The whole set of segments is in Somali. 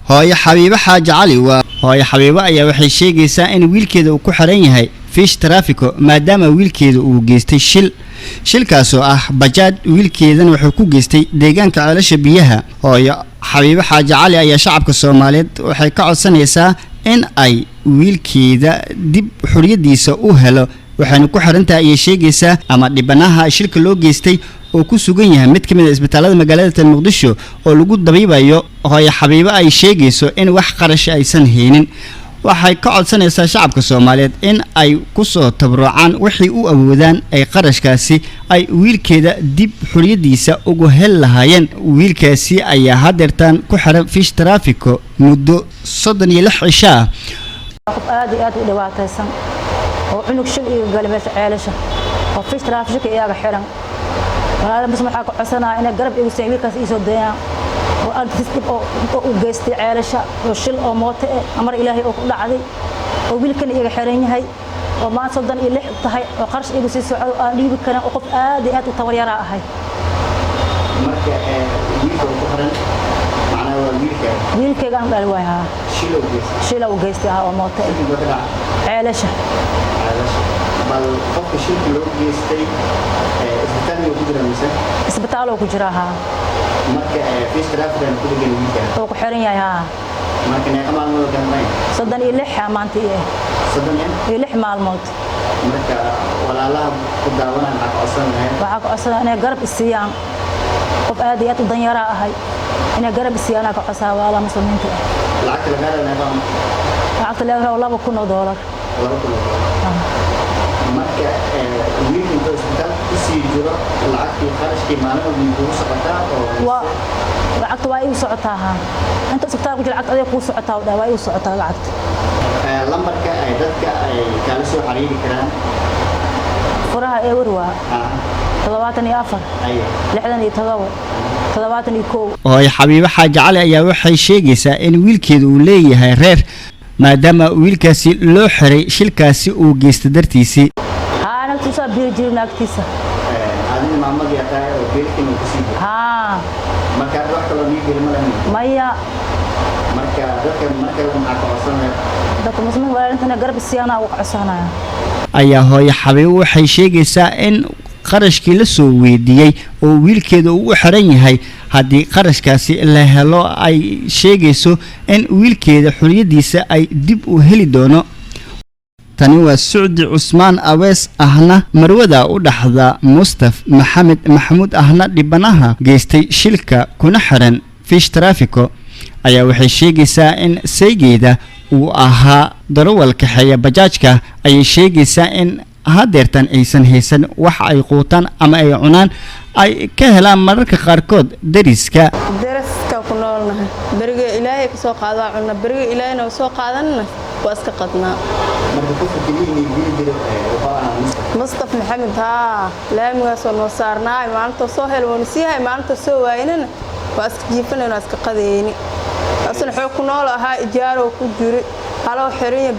Hooyo Xabiibo Xaaji Cali waa hooyo Xabiibo ayaa waxay sheegaysaa in wiilkeeda uu ku xiran yahay fish traffico, maadaama wiilkeeda uu geystay shil, shilkaasoo ah bajaaj. Wiilkeedana wuxuu ku geystay deegaanka Ceelasha Biyaha. Hooyo Xabiibo Xaaji Cali ayaa shacabka Soomaaliyeed waxay ka codsanaysaa in ay wiilkeeda dib xuriyadiisa u helo. Waxayna ku xirantahay ayay sheegaysaa, ama dhibanaha shilka loo geystay oo ku sugan yahay mid ka mid a isbitaalada magaalada tan Muqdisho oo lagu dabiibayo. Hooyo Xabiibo ay sheegayso in wax qarash aysan haynin. Waxay ka codsanaysaa shacabka Soomaaliyeed in ay ku soo tabrucaan wixii u awoodaan ay qarashkaasi ay wiilkeeda dib xuriyadiisa ugu heli lahaayeen. Wiilkaasi ayaa hadeertaan ku xiran fish traffico muddo 36 cisho ah. Qof aad iyo aad u dhibaataysan oo cunug shil iga galay meesha Ceelasha oo fish trafficka iyaga xiran. Walaala bas, waxaa ka codsanaya inay garab igu siiyaan, wiilkaas ii soo dayaan oo agtiis dhib oo u geystay Ceelasha oo shil oo mooto eh, amar Ilaahay oo ku dhacday, oo wiilkan iga xiran yahay oo maanta 36 tahay, oo qarash igu sii socdo aan dhiibi karin, oo qof aad iyo aad u tabar yaraa ahay. Marka wiilka ku xiran macnaha waa wiilka? Wiilkayga aan dhali waay, haa. Shil oo geystay? Shila u geystay, haa, oo mooto eh. Shilka ka dhacay? Ceelasha. Ceelasha. Bal qofka shilka loo geystay isbitaalka ku jira mise? Isbitaaloo ku jira, haa. Marka fish traffic ku dhegan wiilka? Oo ku xiran yahay, haa. Marka meeqa maalmood ka maqan? 36 maanta iyo 36 maalmood. Marka walaalaha ku daawanaya maxaa ka codsan lahayd? Waxaa ka codsanaya inay garab isiiyaan. Qof aad iyo aad u danyaraa ahay, inay garab isiiyaan ka codsaa walaalaha Muslimiinta ah. Lacagta lagaa raba meeqa? Lacagta laga rabo $2,000. $2,000. Marka wiilka intuu isbitaalka kusii jiro, lacagtii qarashkii maalin walba kugu socotaa oo? Waa lacagta waa igu socotaa, haa. Inta isbitaal ku jira lacagta adiga kuu socotaa u dhahay, waa igu socotaa lacagta. Lambarka ay dadka ay kaala soo xiriiri karaan? Furaha ewer waa 74 67 71. Hooyo Xabiibo Xaaji Cali ayaa waxay sheegaysaa in wiilkeeda uu leeyahay reer, maadaama wiilkaasi loo xiray shilkaasi uu geystay dartiisii. Haa, nagtiisa biiri jiri naagtiisa. Adina maamadii tahay oo beelkin uu kusii jiro? Haa. Marka wax kaloo nii geli ma lahayn? Maya. Marka dadka marka maxaa ka codsan lahayd? Dadka Muslimiinta walaalintana garab isiyaana uga codsanaya. Ayaa hooyo Xabiibo waxay sheegaysaa in qarashkii la soo weydiiyey oo wiilkeeda uu u xiran yahay, haddii qarashkaasi la helo, ay sheegayso in wiilkeeda xuriyadiisa ay dib u heli doono. Tani waa Sucdi Cusmaan Awees, ahna marwada u dhaxda Mustaf Maxamed Maxamuud, ahna dhibanaha geystay shilka kuna xiran fish traffico, ayaa waxay sheegaysaa in saygeeda uu ahaa darawal kaxeeya bajaajka. Ayay sheegaysaa in hadeertan aysan haysan wax ay quutaan ama ay cunaan, ay ka helaan mararka qaarkood deriska. Deriska ku noolnahay. Beriga Ilaahay ka soo qaado waa cunna, beriga Ilaahayna soo qaadanna waa iska qadnaa. Marka qofka keliya inay geli jiro wuxuu ahaa Mustaf? Mustaf Maxamed, haa. Laamigaasoo noo saarnaay, maalinta soo hel waanu siihay, maalinta soo waayinana waa iska jiifanayna, waa iska qadayni. Asna xoog ku nool ahaa, ijaaroo ku jiri haloo xirinya,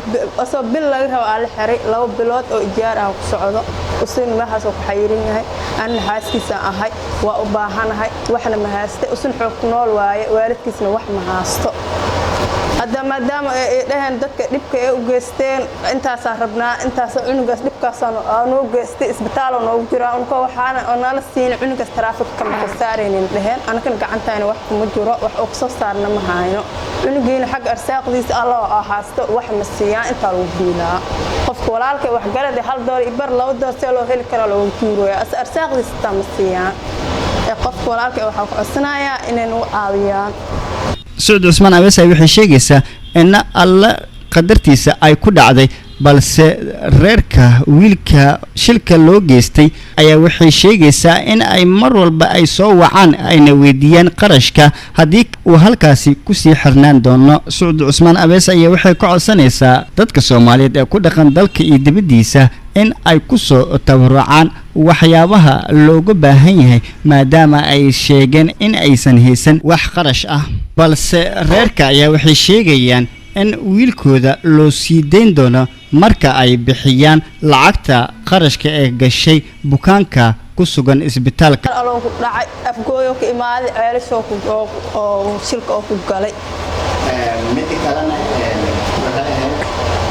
asoo bil laga rabo aa la xiray, 2 bilood oo ijaar ah ku socdo. Usin meexaasoo ku xayiran yahay. Anna xaaskiisa ahay, waa u baahanahay, waxna ma hayste. Usin xoog ku nool waaye, waalidkiisna wax ma haysto. Hadda maadaama ay dhaheen dadka dhibka ay u geysteen intaasaa rabnaa, intaasa cunugaas dhibkaasaa noo geystay, isbitaaloo noogu jiraa, unka waxaana nala siina cunugaas taraafik kama soo saaraynin dhaheen. Anakana gacantayna wax kuma jiro, wax oo kusoo saarna ma hayno. Cunugiina xagga arsaaqdiisa Alla oo haysto, wax ma siiyaan. Intaa lagu biilaa qofka walaalka waxgarade, $1 iyo bar, $2 see loo heli karaa loogu tuuraya, as arsaaqdiisa taa ma siiyaan. Ee qofka walaalka waxaa ku codsanayaa inay nagu caawiyaan. Sucdi Cusmaan Abeesay waxay sheegaysaa inna Alle qadartiisa ay ku dhacday, balse reerka wiilka shilka loo geystay ayaa waxay sheegaysaa in ay mar walba ay soo wacaan, ayna weydiiyaan qarashka haddii uu halkaasi kusii xirnaan doono. Sucdi Cusmaan Abees ayaa waxay ka codsanaysaa dadka Soomaaliyeed ee ku dhaqan dalka iyo dibaddiisa in ay ku soo tabarucaan waxyaabaha looga baahan yahay, maadaama ay sheegeen in aysan haysan wax qarash ah. Balse reerka ayaa waxay sheegayaan in wiilkooda loo sii dayn doono marka ay bixiyaan lacagta qarashka ee gashay bukaanka ku sugan isbitaalka. Aloo ku dhacay, Afgooyo ka imaaday, Ceelashoo oo shilka oo ku galay. Midda kalena waxay ahayd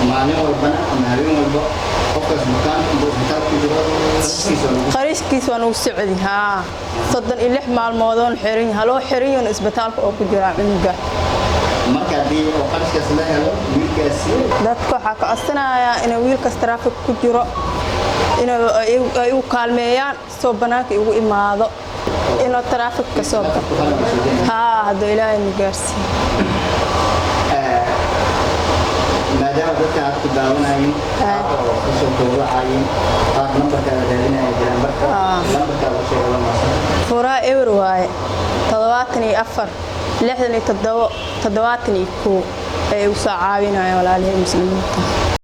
maalin walbana ama habeen walba qofkaas bukaanka intuu isbitaalka ku jiro qarashkiisa lagu Qarashkiis waa nagu socdi, haa. 36 maalmoodoon xiran, haloo xiran yahay isbitaalka oo ku jiraa cunuga. Marka haddii oo qarashkaas la helo wiilkaasi Dadka waxaa ka codsanayaa inay wiilkaas taraafik ku jiro inay ay u kaalmeeyaan, soo bannaanka igu imaado, inuu taraafik ka soo baxo. Haa, hadduu Ilaahay na gaarsiiyo. Maadaama dadka aad ku daawanayeen, qaar oo kasoo gowracayeen, qaar nambarkaada raadinaya jiraan, marka nambarkaada u sheega la maasan. Furaha 0 waaye 74 67 71 ay igu soo caawinayaan walaalihii muslimiinta.